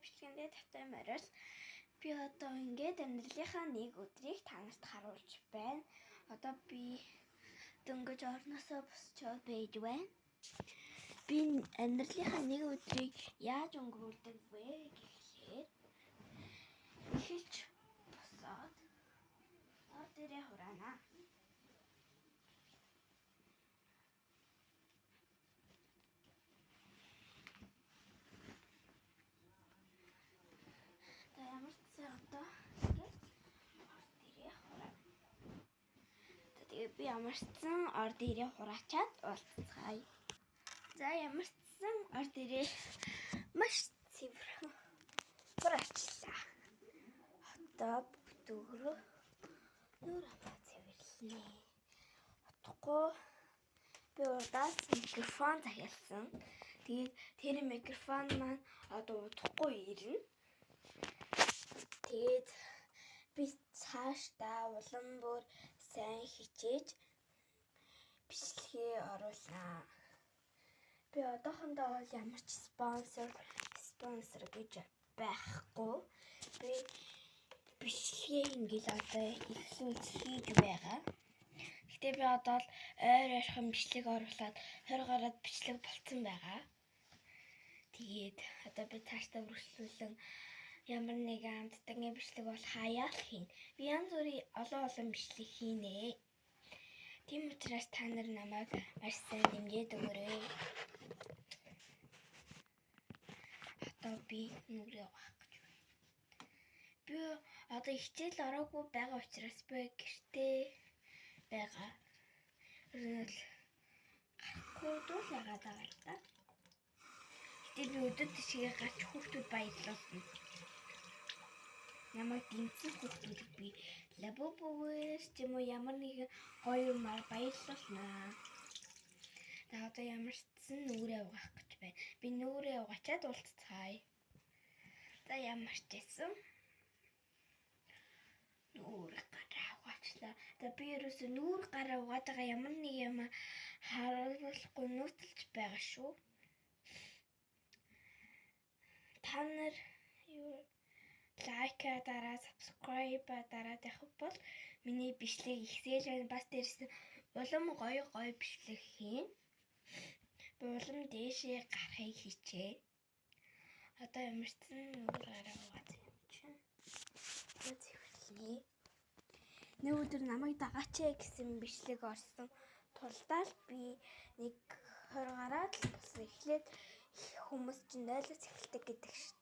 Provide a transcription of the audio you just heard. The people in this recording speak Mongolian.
Бичлэгэндээ тавтай морил. Би одоо ингээд амьдралынхаа нэг өдрийг та нарт харуулж байна. Одоо би дөнгөж орноосоо босчоод байж байна. Би амьдралынхаа нэг өдрийг яаж өнгөрүүлдэг вэ гэхлээр эхэлж босоод ор дээрээ хураана. За ямар ч зэ одоо ингээд ор дээрээ хураана. За тэгээ би ямар ч зэн ор дээрээ хураачаад уулзцгаая. За ямар ч зэн ор дээрээ маш цэвэрхэн хураачлаа. Одоо бүгдөөрөө нүүр амаа цэвэрлэнэ. Утгагүй би урдаас микрофон захиалсан. Тэгээд тэр микрофон маань одоо удахгүй ирнэ. Тэгээд би цаашдаа улам бүр сайн хичээж бичлэгээ оруулнаа. Би одоохондоо бол ямар ч спонсор гэж байхгүй. Би бичлэгээ ингээл одоо эхлүүлж хийж байгаа. Гэтэ би одоо л ойр ойрхон бичлэг оруулаад 20 гараад бичлэг болцсон байгаа. Тэгээд одоо би цаашдаа үргэлжлүүлэн ямар нэгэн амттангийн бичлэг бол хаяа л хийн. Би янз бүрийн олон олон бичлэг хийнэ. Тийм учраас та нар намайг маш сайн дэмжиж өгөөрэй. Одоо би нүрээ угаах гэж байна. Би одоо хичээл ороогүй байгаа учраас би гэртээ байгаа. Ер нь л гарахгүй дүүл яагаад байгаа л да. Гэтэ би өдөр тишгээ гарч хүүхдүүд баярлуулна. Намайг дэмжсэн хүүхдүүдийг би лабубугээс ч юм уу ямар нэгэн гоё юмар баярлуулнаа. За одоо ямар ч зэн нүрээ угаах гэж байна. Би нүрээ угаачаад уулзцгаая. За ямар ч байсан нүүр гараа угаачлаа. За би ерөөсөө нүүр гараа угаад байгаа ямар нэг юм харуулахгүй нүүтэлж байгаа шүү. Та нар юу лайк дараа, subscribe дараад явах бол миний бичлэг ихсээл байна. Бас дээрээс нь улам гоё гоё бичлэг хийн. Би улам дээшээ гарахыг хичээ. Одоо ямар ч зэн нүүр гараа угаасан юм чинь. За цэвэрлэнэ. Нэг өдөр намайг дагаач гэсэн бичлэг орсон. Тулдаа л би нэг 20 гараад л болсон. Эхлээд хүмүүс чинь 0-аас эхэлдэг гэдэг штеп.